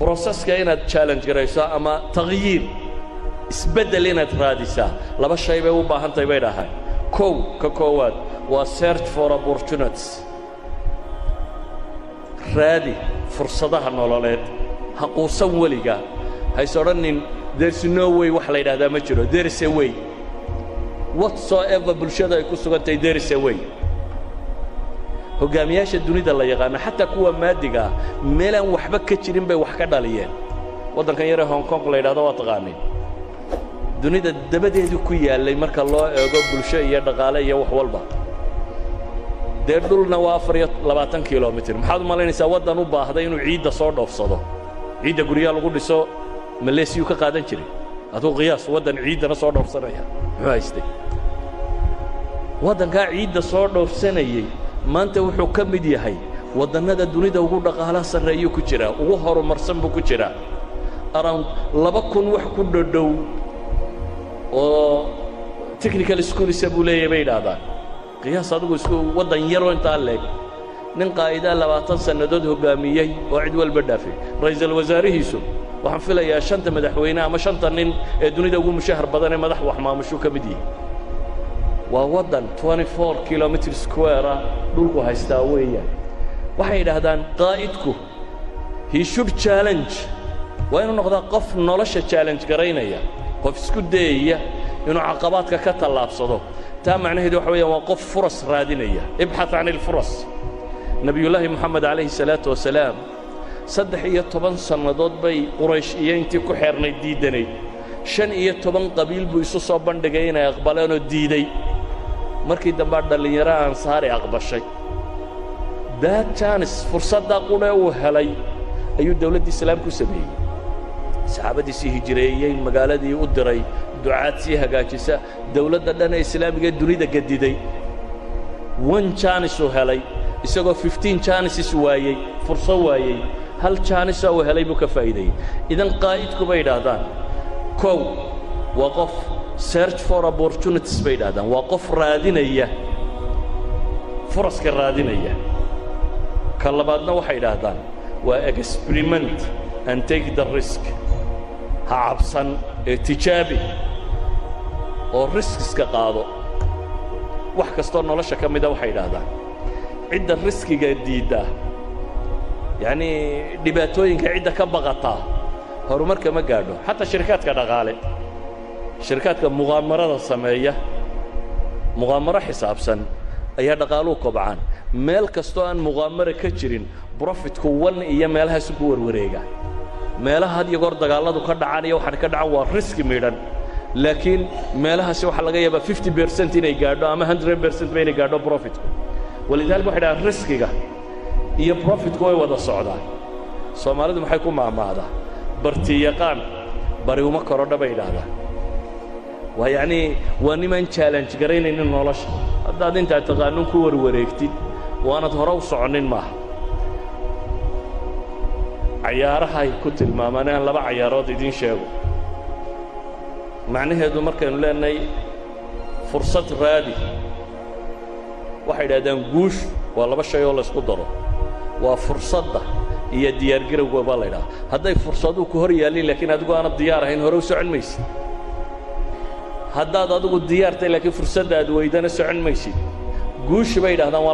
Processka inaad challenge garayso ama takhyiir, isbeddel inaad raadisaa, laba shay bay u baahan tahay, bay dhahaan. Kow, ka koowaad waa search for opportunities, raadi fursadaha nololeed. Ha quusan weliga, hays odhanin "There's no way." Wax la yidhahdaa ma jiro. There is a way. Whatsoever bulshada ay ku sugan tahay, there is a way. Hoggaamiyaasha dunida la yaqaano, xataa kuwa maadiga ah, meelaan waxba ka jirin bay wax ka dhaliyeen. Waddankan yaree Hong Kong la yidhahdo waa taqaaniin, dunida dabadeedu ku yaallay marka loo eego bulsho iyo dhaqaale iyo wax walba. Dee dhulna waa 24 kilomitir. Maxaad u malaynaysaa waddan u baahday inuu ciidda soo dhoofsado, ciidda guryaha lagu dhiso Maleesiyuu ka qaadan jiray? Aduu qiyaas, waddan ciiddana soo dhoofsanaya muxuu haystay? Waddankaa ciidda soo dhoofsanayey maanta wuxuu ka mid yahay waddannada dunida ugu dhaqaalaha sarreeyuu ku jiraa, ugu horumarsan buu ku jiraa. Around 2000 wax ku dhodhow oo technical schoolsa buu leeyahay, bay idhaahdaan. Qiyaas adigu isku waddan yaroo intaa leeg, nin qaa'idaa 20 sannadood hoggaamiyey oo cid walba dhaafay. Ra'iisul wasaarihiisu waxaan filayaa shanta madaxweyne ama shanta nin ee dunida ugu mushahar badan ee madax wax maamushuu ka mid yihi. Waa waddan 24 kilometre square ah dhulku haystaa weeyaan. Waxay yidhaahdaan qaa'idku he should challenge, waa inuu noqdaa qof nolosha challenge garaynaya, qof isku dayaya inuu caqabaadka ka tallaabsado. Taa macnaheedu waxa weeyaan waa qof furas raadinaya. ابحث عن الفرص. Nebiyullaahi Moxamed calayhi salaatu wasalaam 13 sannadood bay Quraysh iyo intii ku xeernayd diiddanayd. 15 qabiil buu isu soo bandhigay inay aqbaleenoo diiday. Markii dambaa dhallinyaro Ansaari aqbashay. That chance, fursaddaa qudhe uu helay, ayuu dawladdii islaamku sameeyey, saxaabadiisii hijireeyey, magaaladii u diray ducaad sii hagaajisa, dawladda dhan ee islaamiga ee dunida gediday. One chance uu helay, isagoo 15 chances waayey, furso waayey, hal chance uu helay buu ka faa'iideeyey. Idan qaa'idku, bay idhaahdaan, kow waa qof search for opportunities, bay idhahdaan, waa qof raadinaya furaska raadinaya. Ka labaadna waxay idhaahdaan waa experiment and take the risk. Ha cabsan ee tijaabi oo riskiska qaado. Wax kastoo nolosha ka mida, waxay idhaahdaan, cidda riskiga diidda, yacnii dhibaatooyinka cidda ka baqataa, horumarka ma gaadho. Xataa shirkaadka dhaqaale, shirkaadka muqaamarada sameeya, muqaamaro xisaabsan ayaa dhaqaaluhu kobcaan. Meel kastoo aan muqaamara ka jirin, profitku one iyo meelahaasu ku warwareega. Meelaha had iyo goor dagaalladu ka dhacaan iyo waxaan ka dhacan waa riski midhan, laakiin meelahaasi waxaa laga yaabaa 50% inay gaadho ama 100% ba inay gaadho profitku. ولذلك waxay dhahaan riskiga iyo profitku way wada socdaan. Soomaalidu maxay ku maahmaahdaa? "Barti yaqaan bari uma korodha," bay idhaahdaan. Waa yacnii waa nimaan challenge garaynaynin nolosha. Haddaad intaad taqaanuun ku warwareegtid waanad hore u soconnin maaha. Cayaarahay ku tilmaamaan aan laba cayaarood idiin sheego. Macnaheedu markaynu leenahay fursad raadi, waxay idhahdaan guush waa laba shay oo laysku daro, waa fursadda iyo diyaargarowga baa la idhaha. Hadday fursaduhu ku hor yaallin laakiin adigu aanad diyaar ahayn, hore u socon maysid. Haddaad adigu diyaartay laakiin fursadda aad weydana, socon maysid. Guushi, bay idhahdaan, waa